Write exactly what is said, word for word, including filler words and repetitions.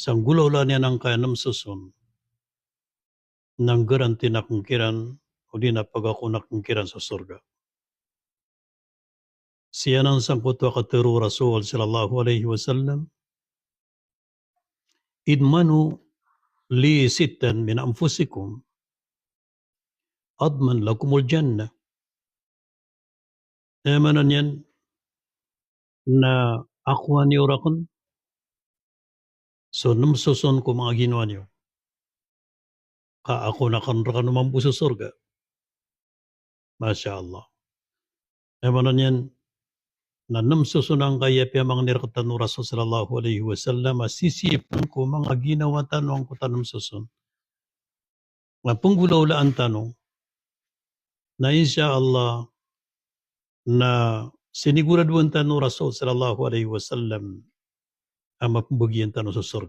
sa nggolawlaan iyan angkaya nem soson, na nggarantin akn kiran, odi na pagakoon akn kiran so sorga. Sii anan sangkoto a katharo o Rasul sallallahu alaihi wasallam, "Idmanu li sittan min anfusikum, adman lakumul jannah." Aya maana niyan na akowa niyo rakn so nem soson ko manga ginawa niyo, ka akoon akn rkano mambo so sorga. Masha Allah. Aya maana niyan na nem soson angkaya piyamangni rktano o Rasul sallallahu alaihi wasallam a sisii pn ko manga ginawa tano angkoto a nem soson. Na pnggolawlaan tano, na insha Allah na siniguradoan tano o Rasul sallallahu alaihi wasallam a mapmbagian tano so sorga.